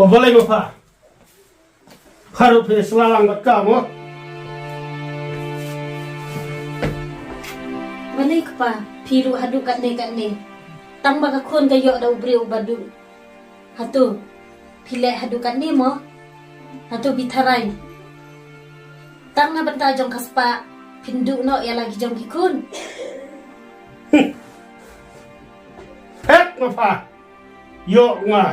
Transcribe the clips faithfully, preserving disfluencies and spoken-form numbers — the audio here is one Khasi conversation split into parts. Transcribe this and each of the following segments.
Balei ma pha? Pha ruh phi sla lang bad ka mo. Balei kpa, phi ruh haduh katne katne. Tang ba ka khun ka ïoh da u briew uba duh. Hato phi leh haduh katne mo? Hato phi tharai? Tang na bynta jong ka spah phin duh noh ïa la ki jong ki khun. Heh ma pha. Ïoh nga.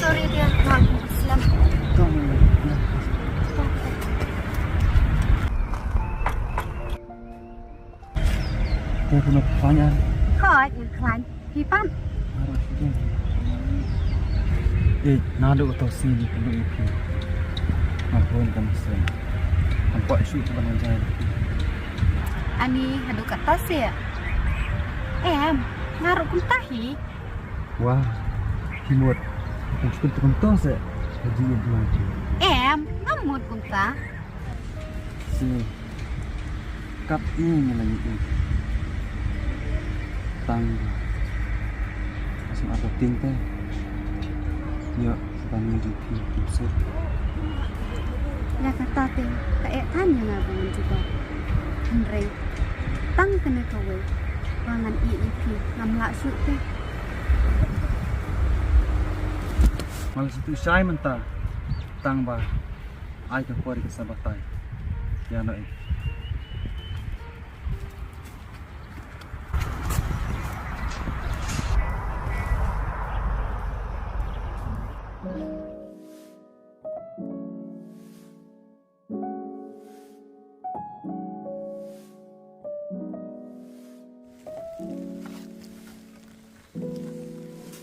Sorry dear, maaf, Islam. Te kena pertanyaan. Kau yang klan, hipan. Harus dia. Eh, naduh ka tosi ni perlu ipi. Aku ni kan mesti. Nampak isu tu kan jai. Ani haduh kat tosi. Em, ngaruh kumta hi. Wah, kimut. Aku suka tu kan tosi. Haji yang tuan. Em, ngamut kumta. Sini. Kat ni ngi la ïohi. Tang ba sngewbha ba tieng te ïoh ba ngi ju phi phi suk. Ïa kata te ka eh than ïa nga ba ngan jubab. Hynrei tang kane kawei ba ngan ïeh ïa phi ngam lah shuh te. Nga la sngewthuh shai mynta tang ba ai ka por ïa ka sa batai. Ïa no eh.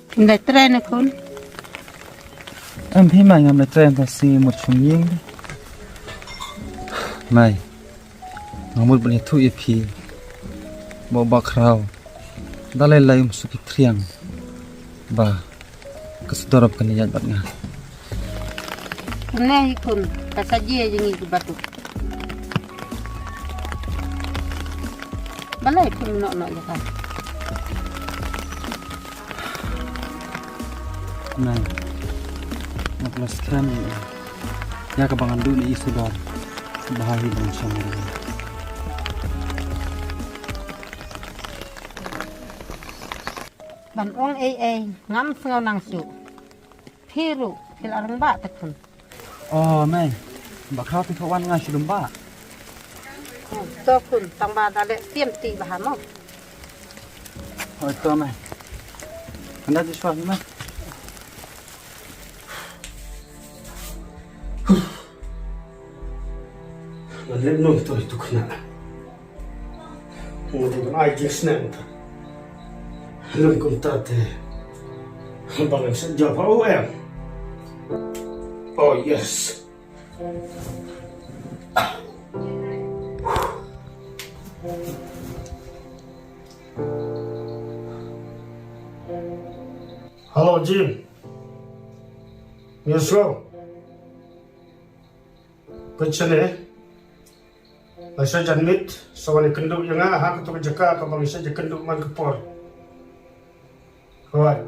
Phim dei trei ne khun? Em phi mai ngam dei trei ta si mut shum ïing. Mai. Nga mut ban ïathuh ïa phi. Ba ba khraw. Da lei lei um suki triang. Ba. Ka sdorop kan ïaid bad nga. Kumne hi khun, ka sa jia jong ngi ki batu. Balei khun noh noh ïa ka. Nai. Nga plus kan ïa ka bang andu ni isudor. Bahai bang shamar. Ban ong ei ei ngam sngew nang suk. Phi ruh phi la rangbah te khun. O mei, ba khraw te ka wan nga shu lum ba. To khun, tang ba da leh tiam ti ba ha mo. Hoi to mei. Anda ji shwa mei. Nga lem noh to itu kena. Nga dei ban ai jingsneng ta. Lem kumta te. Ba ngan sa jop ha u em. Oh yes. Hello Jim. Yes bro. Peit shane. Lashai janmiet sa wan ïakynduh ïa nga ha kato ka jaka kaba ngi shait ïakynduh man ka por. Hooid.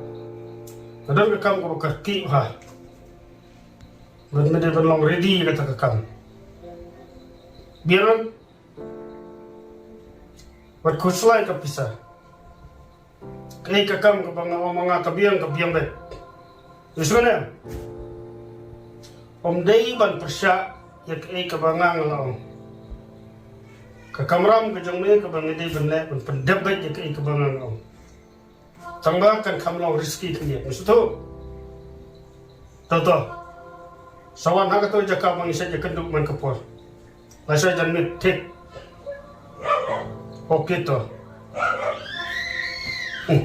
Nga don ka kam kaba kyrkieh bha. Bad me dei ban long ready ïa kata ka kam. Biang wat khuslai ka pisa. Kaei ka kam kaba nga ong ma nga ka biang ka biang beit. Ïa sngewbha. Ym dei ban pyrshah ïa kaei kaba nga nga la ong. Ka kamram ka jong me kaba nga dei ban leh ban pyndep beit ïa kaei kaba nga nga ong. Tang ba kan kham long risky khyndiat. Ïa sngewbha. To to. Sa wan ha kato jaka ba ngi shait ïakynduh man ka por. Lashai janmiet thik. Okay to. Hmm.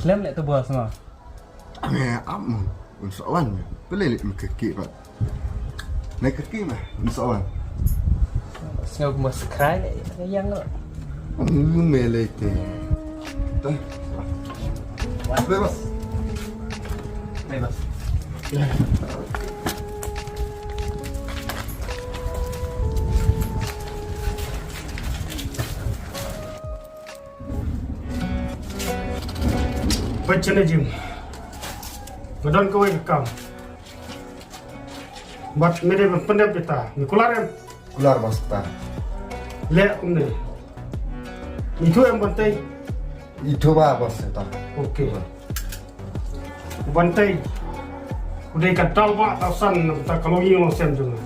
Slem leh tu bos ma. Ame ap mo. Un sa wan me. Pele leh me kaki pat. Me kaki me. Un sa wan. Sngap mo skrai leh yang lo. Anu me leh te. Te. Bebas. Bebas. Peit shane Jim. Nga don kawei ka kam. Bad me dei ban pyndep ïa ta. Me kular em? Kular bos ta. Leh kumne. Ithuh em Bantei? Ithuh ba bos ta. Okay. Bantei. Ku dei ka dalba dalsan na bynta ka longïing longsem jong nga.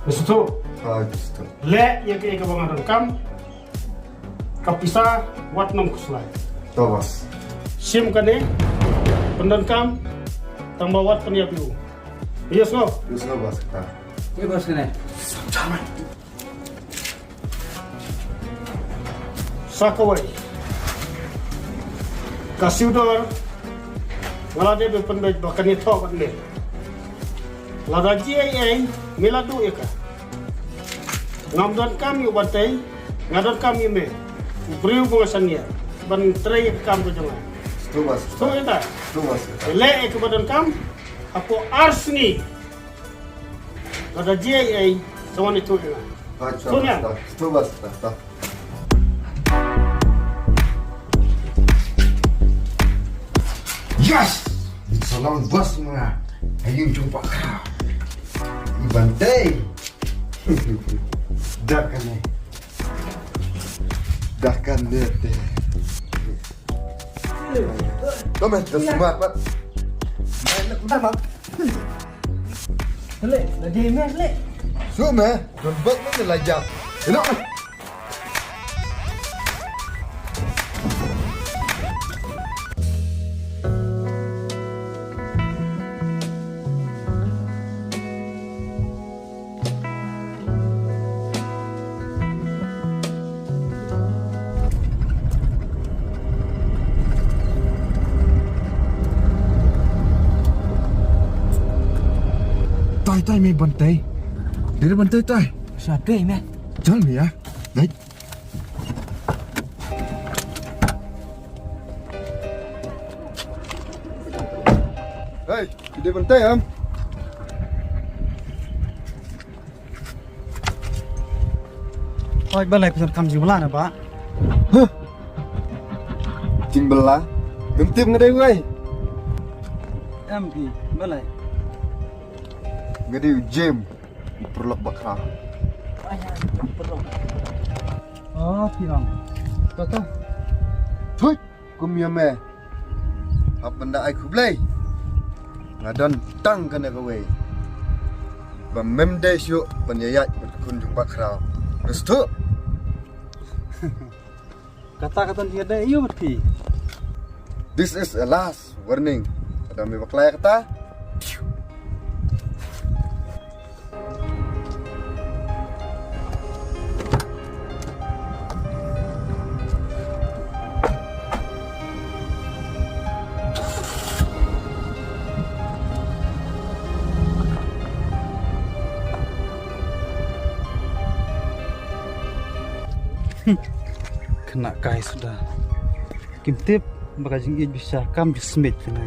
Me sngewthuh? Ah, sngewthuh. Leh ïa kaei kaba nga donkam. Ka pisa wat nym khuslai. To bos. Shim kane. Pyndonkam. Tang ba wat pynïap ïa u. Ïa sngew. Ïa sngew bos. Ïa bos kane. Sa kawei. Ka siewdor. Nga la dep ban pynbeit ba kane thoh bad me. Lada jia ei ei me la duh ïa ka. Ngam donkam ïa u Bantei, nga donkam ïa me. U briew ba nga sangeh ban trei ïa ka kam ka jong nga. Sngewbha, sngewbha. Sngewbha ïa ta. Sngewbha, sngewbha. Leh ïa kaba donkam hapoh ar sngi. Lada jia ei ei sa wan ïathuh ïa nga. Sngewbha ïa nga. Sngewbha, sngewbha. Yes! Sa long bos nga. Ayu jumpa ka. Bantei. Dah kan ni. Dah kan ni. Kau meh, dah semat, Pat. Main nak mudah, Pat. Leh, lagi meh, leh. Su meh, don bak meh lajak. Elok. Tai, tai, me Bantei. Dei Bantei, tai. Sa pei, me. Jal, me, ya. Dai. Hey. Ki dei ban tei em? Hoi, balei phi donkam jingbylla na ba? Huh. Jingbylla? Ngam tip nga dei uei. Em phi, balei? Nga dei u Jem, u paralok bakhraw. Oh, phi ong. To to. Thut. Kum ïa me. Hap ban da ai khublei. Nga don tang kane kawei. Ba mem dei shuh ban ïaid bad ka khun jong bakhraw. Nga sngewthuh. Kata ka don ïa dei ïa u bad phi. This is a last warning. Lada me bakla ïa kata. Khynnah kai suda. Kim tip ba ka jingïeit bishar kam ju smiej kane.